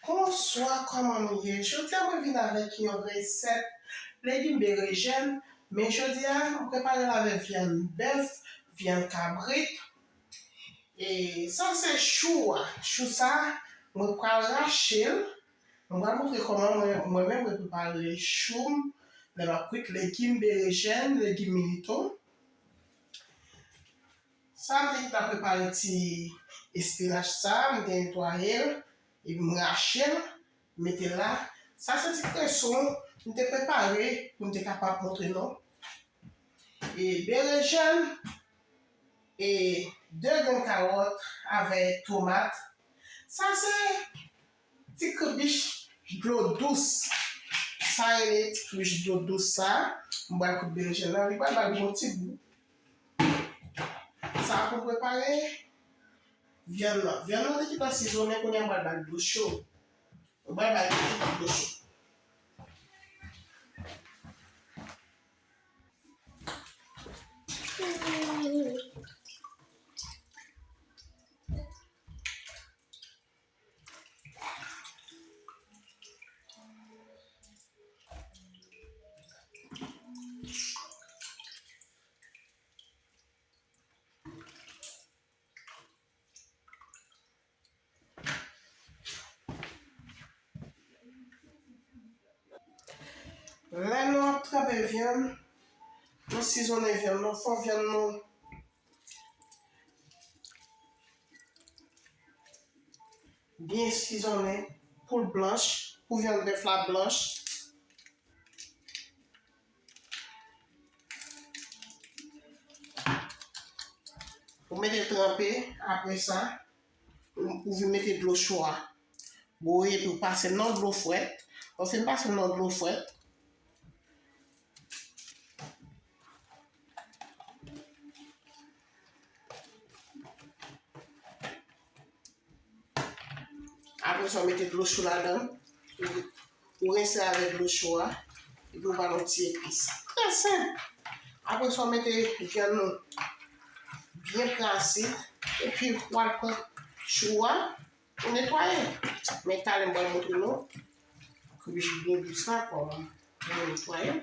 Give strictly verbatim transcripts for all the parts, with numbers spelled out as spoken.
Bonswa, kòman nou ye? Jodi a mwen vin avèk yon resèt legim berejèn, men jodi a mwen prepare l avèk vyann bèf, vyann kabrit. E sa se chou a. Chou sa, mwen pral rache l. Mwen pral montre kòman mwen, mwen menm mwen prepare chou m lè m ap kwit legim berejèn, legim militon. Sa m te gentan prepare ti espinach sa, m te netwaye l, epi m rache l, mete l la. Sa se ti kreson m te prepare pou m te kapab montre nou. E berejèn, e de grenn kawòt avèk tomat. Sa se ti kribich dlo dous. Sa rele ti kribich dlo dous sa. M pral kout berejèn nan, li pral ba l yon ti gou. Sa pou prepare vyann nan. Vyann nan te gentan sizonnen, kounye a m pral ba l dlo cho. M pral ba l yon ti gou dlo cho. Lè nou ap tranpe vyann, nou sizonnen vyann nou, fò vyann nou byen sizonnen, pou l blanch, pou vyann bèf la blanch. Ou mete l tranpe, apre sa, ou, ou vin mete dlo cho a. Bouyi epi ou pase nan dlo frèt. Ou fin pase nan dlo frèt. Apre sa, w mete dlo cho ladan, ou, ou rense avèk dlo cho a, epi w ba l yon ti epis. Trè senp. Apre sa, w mete vyann nou byen prase, epi w al pran chou a, ou netwaye. Men talè m pral montre nou. Kribich byen dous la, kòman pou nou netwaye.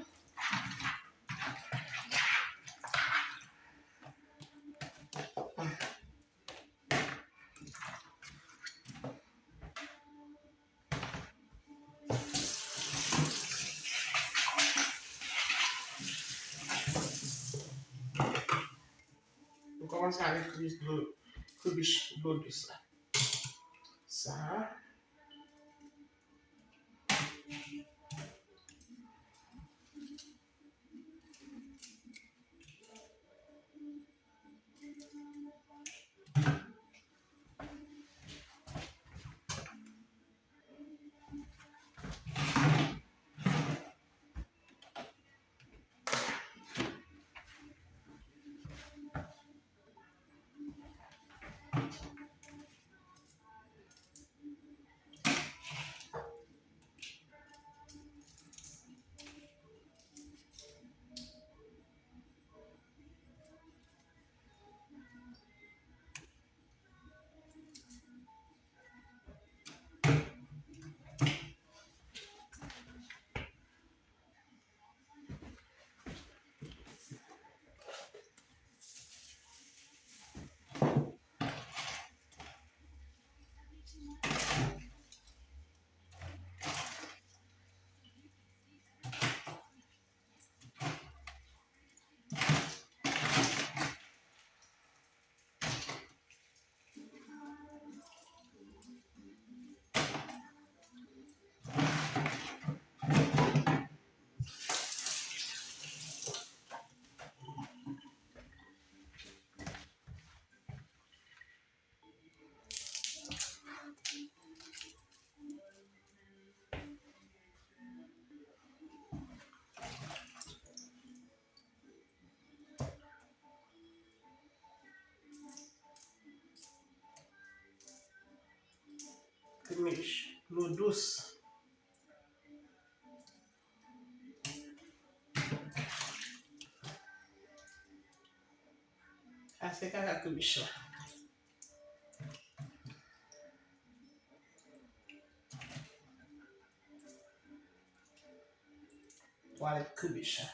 Nou kòmanse avèk kribich dlo, kribich dlo dous la. Sa. Kribich dlo dous. Sa se kaka kribich la. Twalèt kribich la.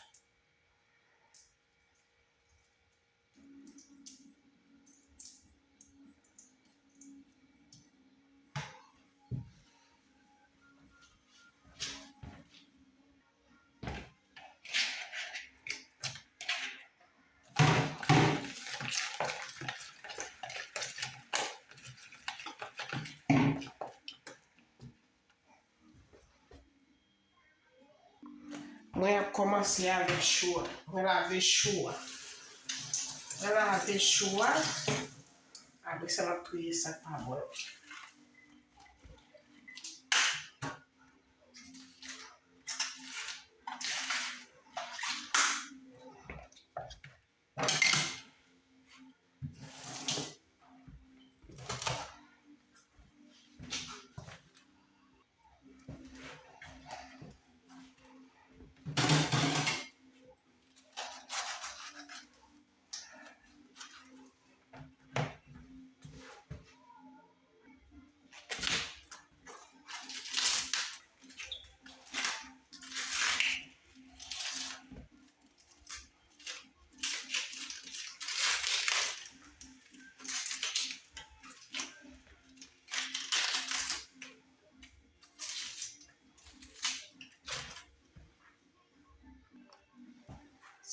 Mwen ap kòmanse avèk chou a. Mwen lave chou a. Mwen lave chou a. Apre sa, m ap touye sa k pa bon yo.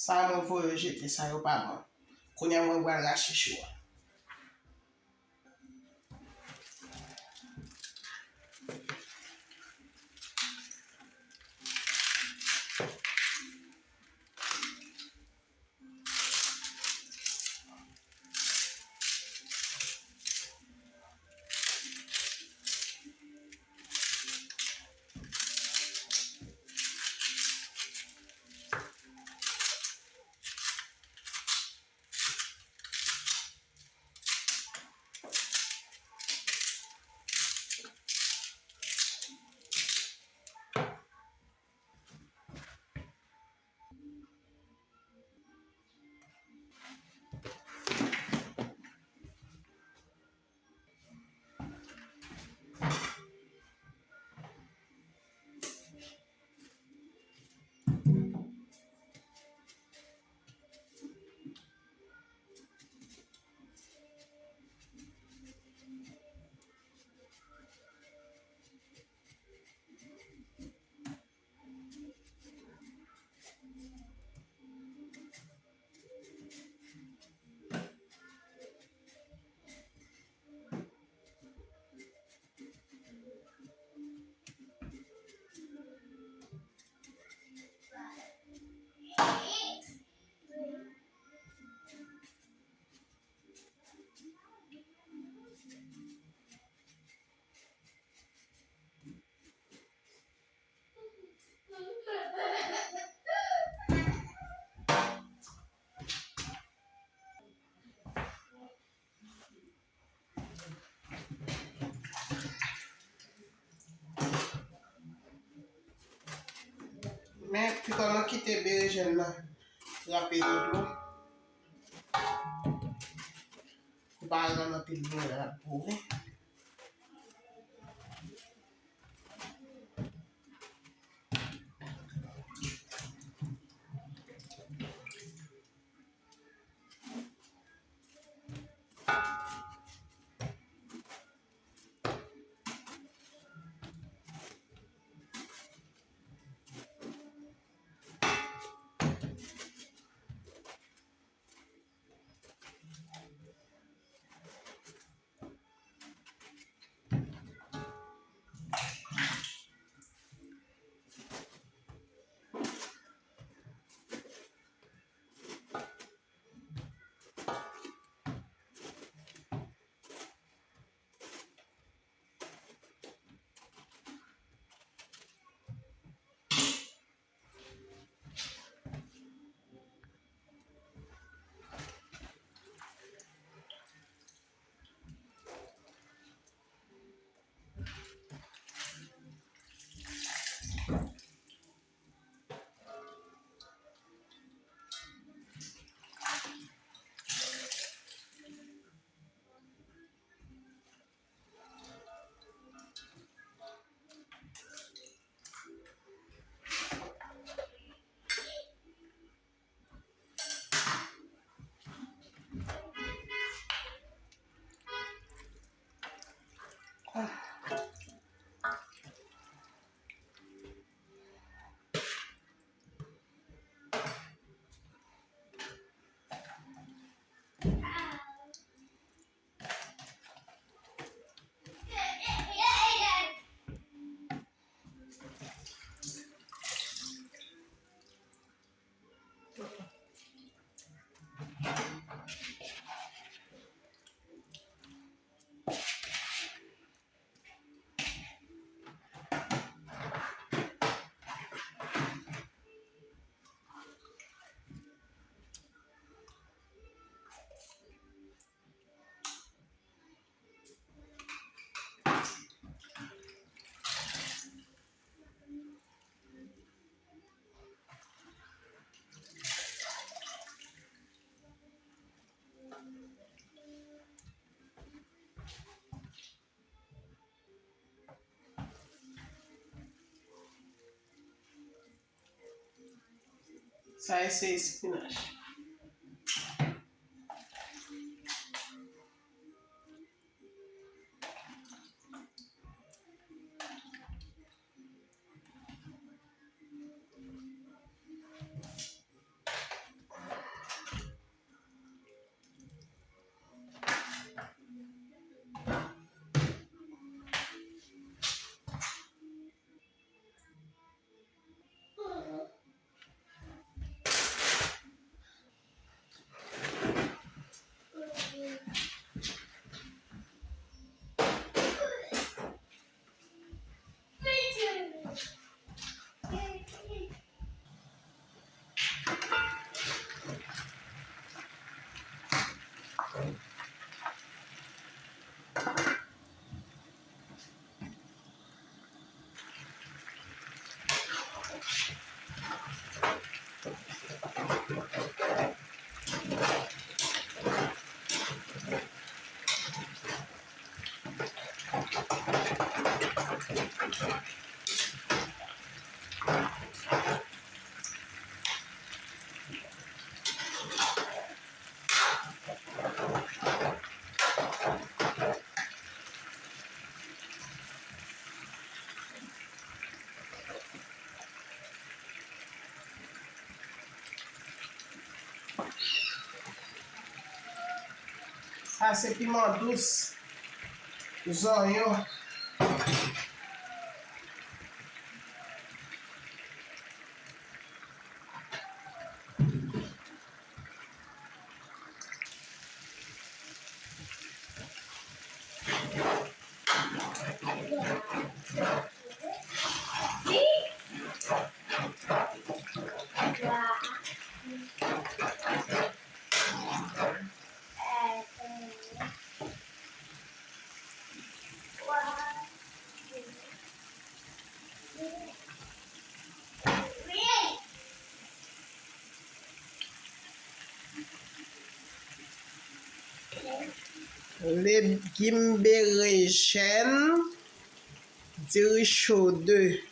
Sa mwen voye jete, sa yo pa bon. Kounye a mwen pral rache chou a. Men, pikan nan kite berejèn nan trape nan dlo. Pou pa rann anpil dlo, l ap boure. Sa a se espinach. Sa se piman dous, zonyon. Legim berejèn, diri cho de.